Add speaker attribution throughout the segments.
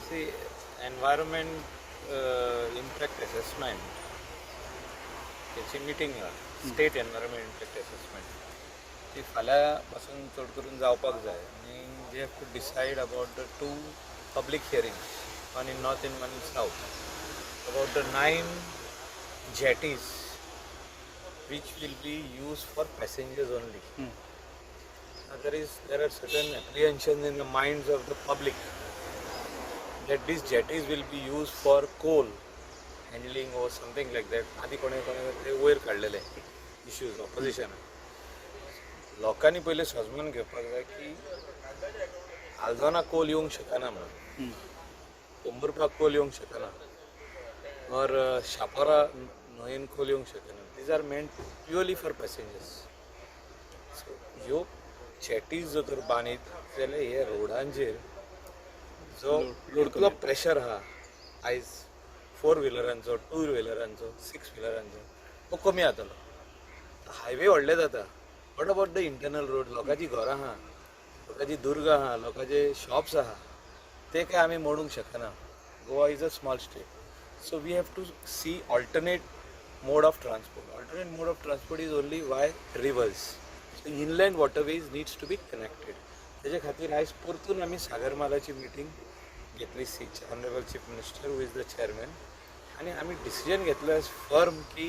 Speaker 1: See, environment impact assessment त्याची meeting आहा, state environment impact assessment. ती फाल्यां पासून चड करून जावपाक जाय आनी they have to decide about the two public hearings, one in north and one in south, about the nine jetties which will be used for passengers only. Now, there are certain apprehensions in the minds of the public that these jetties will be used for coal handling or something like that. आदी कोणे कोणे ते वयर काडलेले issues ऑपोजिशनान. लोकांनी पयलीं समजून घेवपाक जाय की आल्दोना कोल येवंक शकना म्हणून, पोंबुर्पा कोल येवंक शकना or Chapora न्हंयेन खोल येवंक शकना. These are meant purely for passengers. So ह्यो जेटीज जर तर बांदीत जाल्यार हे रोडांचेर जो इतलो प्रेशर आहा आयज फोर व्हिलरांचो, टू व्हिलरांचो, सिक्स व्हिलरांचो, तो कमी जातलो. हायवे व्हडले जाता. What about the internal road? लोकांची घरां आहा, लोकांची दुर्गां आहा, लोकांचे शॉप्स आहा, ते काय आमी मोडूंक शकना. Goa is a small state, so we have to see alternate mode of transport. Alternate mode of transport is only by rivers. So inland waterways needs to be connected. तेजे खातीर आयज परतून आमी सागरमालाची मिटींग घेतली, C honourable Chief Minister who is the chairman, आनी आमी decision घेतलो as firm की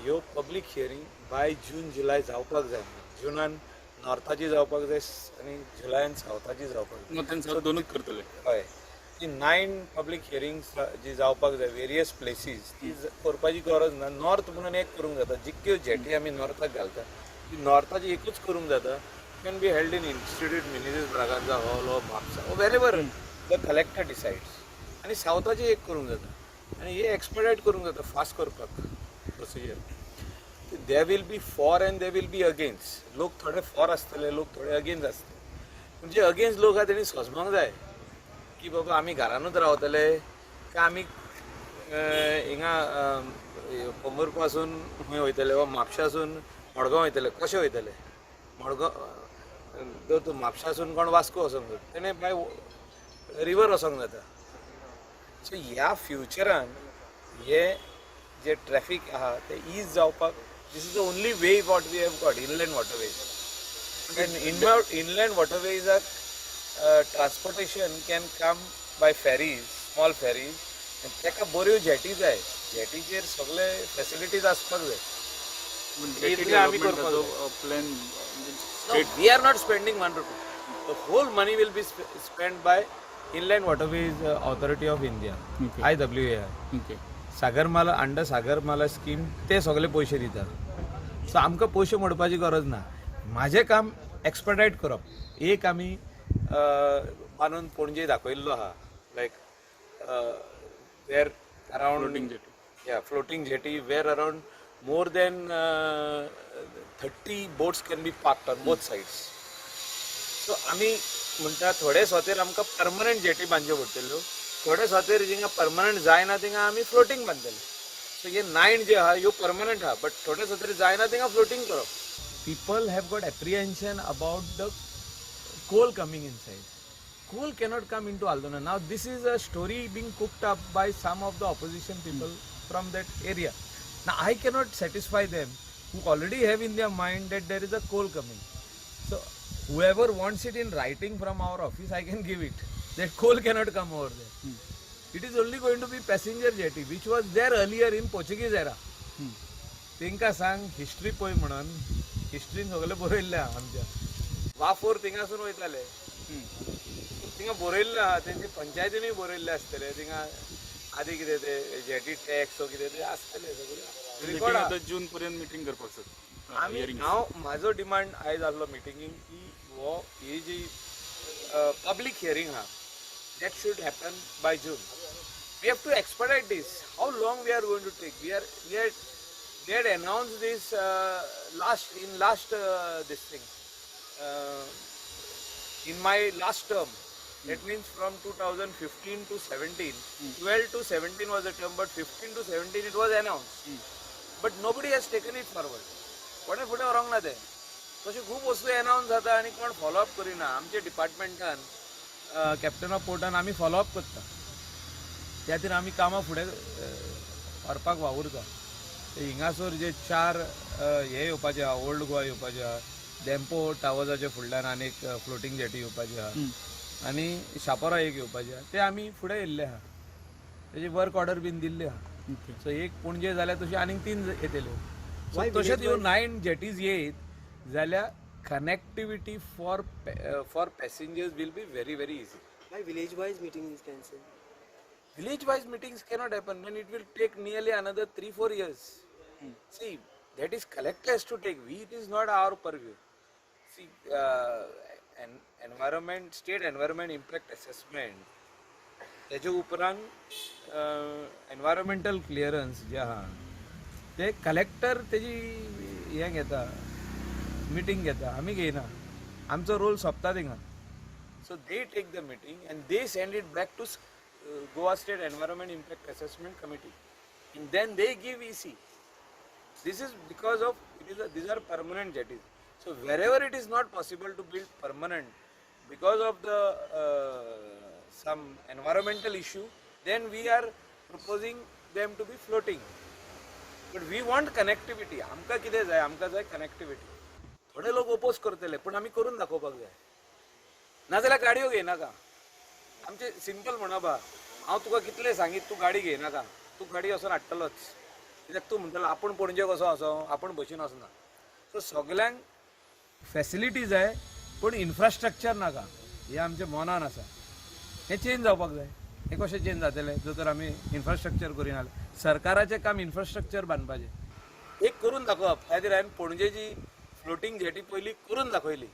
Speaker 1: ह्यो पब्लीक हियरींग बाय जून जुलय जावपाक जाय. जुनान नॉर्थाची जावपाक जाय आनी जुलयान सावथाची जावपाक जाय.
Speaker 2: नॉर्थ आनी सावथ दोनूच करतले?
Speaker 1: हय, ती नायन पब्लीक हियरिंग्स जी जावपाक जाय वेरियस प्लेसीस, ती करपाची गरज ना. नॉर्थ म्हणून एक करूंक जाता. जितक्यो जेटी आमी नॉर्थाक घालता, ती नॉर्थाची एकूच करूंक जाता. Can be held in Institute Menezes Braganza Hall or Mapusa, wherever the collector decides. आनी सावथाची एक करूंक जाता आनी हे एक्सपेडायट करूंक जाता, फास्ट करपाक procedure. There will be for and there will be against. लोक थोडे फॉर आसतले, लोक थोडे अगेन्स्ट आसतले. म्हणजे अगेन्स्ट लोक आहा तेणी सोजमोंक जाय की बाबा आमी घरानूच रावतले काय आमी हिंगा पोंबुर्पासून खंय वयतले वा म्हापशासून मडगांव वयतले, कशे वयतले मडगांव? जर तूं म्हापशासून कोण वास्को वचोंक जाय, तेणें बाय रिवर वचोंक जाता. सो ह्या फ्युचरान हे जे ट्रॅफीक आहा ते is जावपाक this is the only way what we have got, inland waterways. And inland waterways are transportation can come by ferries, small ferries. And तेका बऱ्यो जेटी जाय, जेटीचेर सगळे फॅसिलिटीज आसपाक जाय. इतलें आमी करपाक जाय.
Speaker 2: Plan.
Speaker 1: No, we are not spending 1 rupee. The whole money will be spent by Inland Waterways Authority of India, IWAI.
Speaker 2: Okay
Speaker 1: Sagarmala, under Sagarmala scheme ते सगळे पयशे दितात. सो आमकां पयशे मोडपाची गरज ना. म्हाजें काम एक्सपेडायट करप. एक आमी बांदून पणजे दाखयल्लो आहा, लायक वेर around
Speaker 2: Floating jetty.
Speaker 1: Yeah, floating jetty where around more than 30 boats can be parked on both sides. So आमी म्हणटा थोडे सुवातेर आमकां परमनंट जेटी बांदच्यो पडटल्यो, थोडे सुवातेर जिंगा परमनंट जायना थिंगा आमी फ्लोटींग बांदतले. सो हे नायन जे आहा ह्यो परमनंट आहा, बट थोडे सुवातेर जायना थिंगा फ्लोटींग करप. People have got apprehension about the coal coming inside. Coal cannot come into Aldona. Now, this is a story being cooked up by some of the opposition people from that area. Now, I cannot satisfy them who already have in their mind that there is a coal coming. So, whoever wants it in writing from our office, I can give it. That coal cannot come over there. It is only going to be passenger jetty, which was there earlier in Portuguese era. तेंकां सांग history पळय म्हणून. हिस्ट्रीन सगळें बरयल्लें आहा. आमच्या वाफोर थिंगासून वयताले, थिंगा बरयल्लें आहा. तेंचे पंचायतीनूय बरयल्लें आसतलें. थिंगा आदी कितें ते जेटी टॅक्स कितें ते आसतलें सगळें रिकॉर्ड.
Speaker 2: आता जून पर्यंत मिटींग करपाक सोदता?
Speaker 1: आमी
Speaker 2: Hearings.
Speaker 1: हांव म्हाजो डिमांड आयज आहलो मिटिंगेक की हो ही जी पब्लीक हियरींग आहा, that should happen by June. We have to expedite this. How long we are going to take? We are we are they had announced this last in last this thing, in my last term. That means from 2015 to 17, 12 to 17 was the term, but 15 to 17 it was announced, but nobody has taken it forward. कोणें फुडें व्हरोंक ना तें. तशें खूब वस्तू announce जाता आनी कोण फॉलो अप करिना. आमच्या डिपार्टमेंटान, कॅप्टन ऑफ पोर्टान आमी फॉलो अप करता. त्या खातीर आमी कामां फुडें व्हरपाक वावुरता. हिंगासर जे चार हे येवपाचे आहा, ओल्ड गोवा येवपाचे आहा, धेंपो टावर्साच्या फुडल्यान आनी एक फ्लोटींग जेटी येवपाची आहा आनी शापोरा एक येवपाची आहा, ते आमी फुडें येयल्ले आहा. तेजी वर्क ऑर्डर बीन दिल्ली आहा. सो एक पणजे जाल्यार तशी आनीक तीन येतल्यो. सो तशेंच ह्यो 9 जेटीज येयत जाल्यार connectivity for passengers will be very very easy.
Speaker 3: Why village wise meeting is cancelled?
Speaker 1: Village wise meetings cannot happen and it will take nearly another 3-4 years. See, that is collector has to take. We, it is not our purview. See, environment, state environment impact assessment, तेजे उपरांत environmental clearance जे आहा ते collector तेजी हें घेता, meeting घेता, आमी घेयना. आमचो रोल सोंपता थिंगा. So they take the meeting and they send it back to Goa State Environment Impact Assessment Committee and then they give EC. This is because of it is these are permanent jetties. So wherever it is not possible to build permanent because of the some environmental issue, then we are proposing them to be floating. But we want connectivity. आमकां कितें जाय? आमकां जाय connectivity. थोडे लोक oppose करतले, पूण आमी करून दाखोवपाक जाय. नाजाल्यार गाडयो घेयनाका. आमचें सिंपल म्हणप आहा, हांव तुका कितलें सांगीत तूं गाडी घेयनाका, तूं गाडी वचोन हाडटलोच, कित्याक तूं म्हणटलो आपूण पणजे कसो वचो, आपूण बशीन वचना. सो सगल्यांक फॅसिलिटी जाय पूण इन्फ्रास्ट्रक्चर नाका, हें आमच्या मनान आसा. हें चेंज जावपाक जाय. हें कशें चेंज जातलें जर तर आमी इन्फ्रास्ट्रक्चर करिना जाल्यार? सरकाराचें काम इन्फ्रास्ट्रक्चर बांदपाचें. एक करून दाखोवप. त्या खातीर हांवें पणजेची फ्लोटींग जेटी पयली करून दाखयली.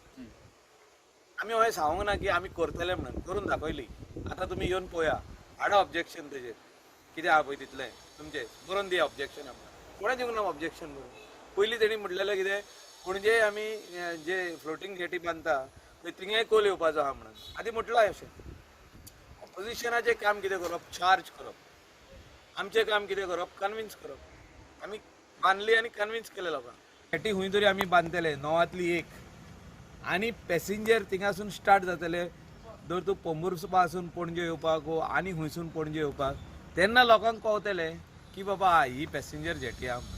Speaker 1: आमी हय सांगूंक ना की आमी करतले म्हणून, करून दाखयली. आतां तुमी येवन पळया, हाडा ऑब्जेक्शन तेजेर कितें आहा पळय तितलें तुमचें बरोवन दिया ऑब्जेक्शन आमकां. कोणें दिवंक ना ऑब्जेक्शन बरोवन. पयलीं तेणी म्हटलेलें कितें, पणजे आमी जे फ्लोटींग जेटी बांदता थंय थिंगाय कोल येवपाचो आहा म्हणून आदी म्हटलां अशें. ऑपोजिशनाचें काम कितें करप? चार्ज करप. आमचें काम कितें करप? कन्विन्स करप. आमी बांदली आनी कन्विन्स केलें लोकांक. जेटी खंय तरी आमी बांदतले णवांतली एक, आनी पॅसेंजर थिंगासून स्टार्ट जातले. जर तूं पोंबुर्फा पणजे येवपाक वो आनी खंयसून पणजे येवपाक, तेन्ना लोकांक कळतलें की बाबा ही पॅसेंजर जेटी आहा म्हणून.